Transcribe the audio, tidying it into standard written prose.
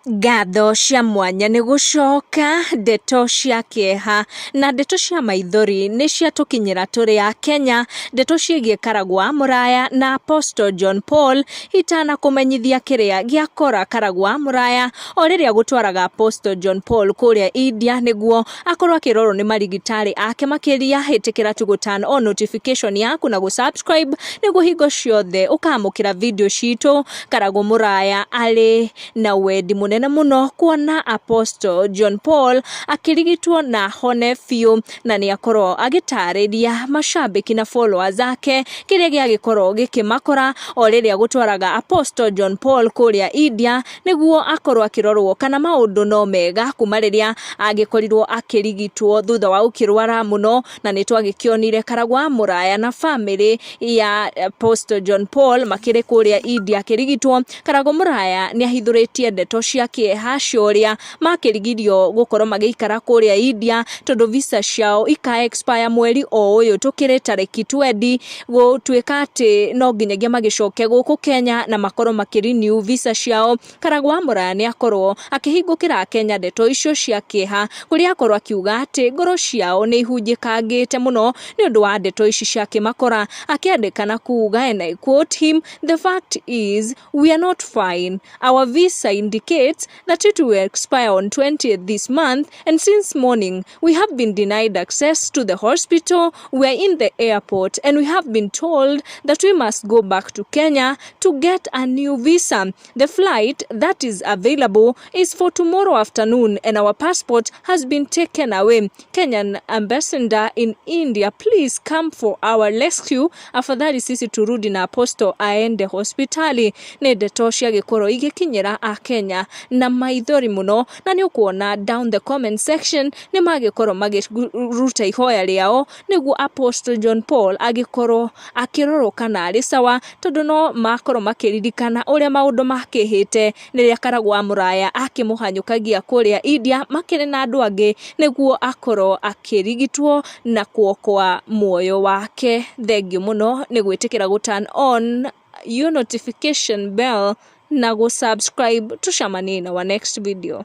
Ngatho cia mwanya nĩ gũcoka, ndeto cia kĩeha na ndeto cia maithori nĩ ciatũkinyĩra tũrĩ a Kenya, ndeto ciĩgiĩ Karagwa Mũraya na Apostle John Paul itanakũmenyithia kĩrĩa gĩakora Karagwa Mũraya o rĩrĩa gũtwaraga Apostle John Paul kũrĩa India nĩguo akorwo akĩrorwo nĩ marigitari ake makĩria. Ĩtĩkĩra tu gũ turn on notification yaku na gũ subscribe nĩguo hingo ciothe ũkamũkĩra video citũ. Karagũ Mũraya arĩ na wendi mũnene mũno kuona Apostle John Paul akĩrigitwo na hone biũ, na nĩ akorwo agĩtarĩria macambĩki na followers ake kĩrĩa gĩagĩkorwo gĩkĩmakora o rĩrĩa gũtwaraga Apostle John Paul kũrĩa India nĩguo akorwo akĩrorwo kana maũndũ no mega kuma rĩrĩa agĩkorirwo akĩrigitwo thutha wa gũkĩrwara mũno. Na nĩ twagĩkĩonire Karagwa Mũraya na famĩlĩ ya Apostle John Paul makĩrĩ kũrĩa India akĩrigitwo. Karagũ Mũraya nĩ ahithũrĩtie ndeto cia kĩeha cia ũrĩa makĩrigirio gũkorwo magĩikara kũrĩa India tondũ visa ciao ika expire mweri o ũyũ tũkĩrĩ tarĩki twendi, gũtuĩka atĩ no nginyagia magĩcoke gũkũ Kenya na makorwo makĩ renew visa ciao. Karagũ wa Mũraya nĩ akorwo akĩhingũkĩra Akenya ndeto icio cia kĩeha, kũrĩa akorwo akiuga atĩ ngoro ciao nĩ ihunjĩkangĩte mũno nĩ ũndũ wa ndeto ici cia kĩmakora, akĩandĩka na kuga, and I quote him, "The fact is we are not fine. Our visa indicates that it will expire on 20th this month, and since morning we have been denied access to the hospital. We are in the airport and we have been told that we must go back to Kenya to get a new visa. The flight that is available is for tomorrow afternoon and our passport has been taken away. Kenyan ambassador in India, please come for our rescue. Afadhali sisi turudi na Apostle aende hospitali." Nĩ ndeto ciagĩkorwo igĩkinyĩra Akenya na maithori mũno, na nĩ ũkuona down the comment section nĩ magĩkorwo makĩruta ihoya rĩao nĩguo Apostle John Paul agĩkorwo akĩrorwo kana arĩ sawa, tondũ no makorwo makĩririkana ũrĩa maũndũ makĩhĩte rĩrĩa Karagũ wa Mũraya akĩmũhanyũkagia kũrĩa India makĩrĩ na andũ angĩ nĩguo akorwo akĩrigitwo na kuokoa muoyo wake. Thengiũ mũno nĩ gwĩtĩkĩra gũ turn on your notification bell na gũ subscribe. Tucemanie in our next video.